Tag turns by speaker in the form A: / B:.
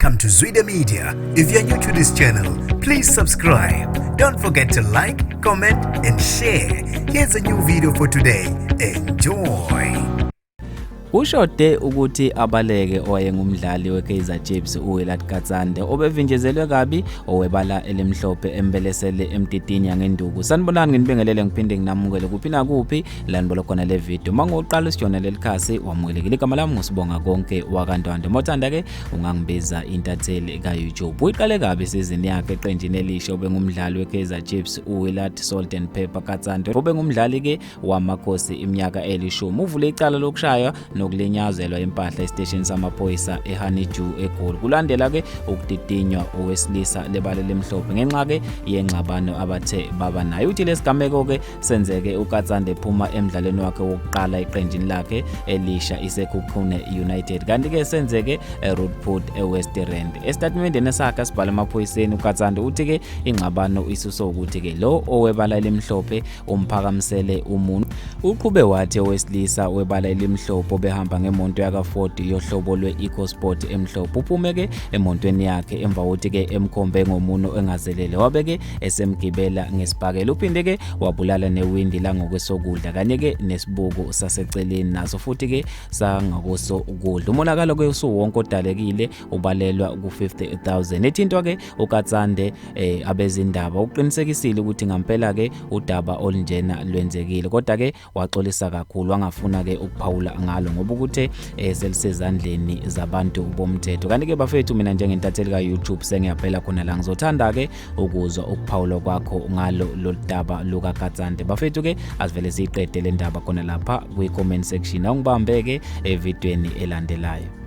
A: Welcome to Zwida Media. If you're new to this channel, please subscribe. Don't forget to like, comment, and share. Here's a new video for today. Enjoy.
B: Kushode ukuthi abaleke owayengumdlali weKaizer Chiefs uWillard Katsande obevinjezelwe kabi owebala elimhlophe embelesele emtitinya ngenduku. Sanibonani, nginibingelele ngiphinde nginamukele kuphi nakuphi la nibola khona le video. Mangoqala usijona leli khasi, wamukelekile. Igama lami nguSibonga Konke wakaNtwande. Mawuthanda ke ungangibiza intatheli ka-YouTube. Uyiqale kabi isizini yakhe eqenjini elisha obengumdlali weKaizer Chiefs uWillard Salt and Pepper Katsande, obengumdlali ke waMakhosi iminyaka elishumi. Uvule icala lokushaywa nokulinyazelwa impahla esiteshini samaphoyisa eHoneydew eGoli, kulandela ke ukudidinwa owesilisa lebala lemhlophe ngenxa ke yengxabano abathe baba nayo. Uthi lesigameko ke senzeke uKatsande ephuma emdlalweni wakhe wokuqala eqenjini lakhe elisha iSekhukhune United, kanti ke senzeke eRoodport eWest Rand. Esitatimendeni sakhe asibhala emaphoyiseni, uKatsande uthi ke ingxabano isuswe ukuthi ke lo owebala elimhlophe umphakamisele umuntu. Uqhube wathi owesilisa webala elimhlophe obehamba ngemonto yaka-Ford yohlobo lwe-EcoSport emhlophe uphume ke emontweni yakhe emva kokuthi ke emkhombe ngomuno engazelele, wabe ke esemgibela ngesibhakela. Uphinde ke wabulala newindi langokwesokudla kanye ke nesibuko saseceleni naso futhi ke sangakosokudla. Umonakalo ke usuwonke odalekile ubalelwa ku-50,000. Ethintwa ke uKatsande abezindaba, uqinisekisile ukuthi ngampela ke udaba olunjena lwenzekile, kodwa ke waxolisa kakhulu, wangafuna ke ukuphawula ngalo ngoba ukuthi selisezandleni zabantu bomthetho. Kanti ke bafethu, mina njengentatheli ka-YouTube sengiyaphela khona la. Ngizothanda ke ukuzwa ukuphawula kwakho ngalo lolu daba lukaKatsande. Bafethu ke, asivele siyiqede le ndaba khona lapha kwi-comment section. Awungibambe ke evidweni elandelayo.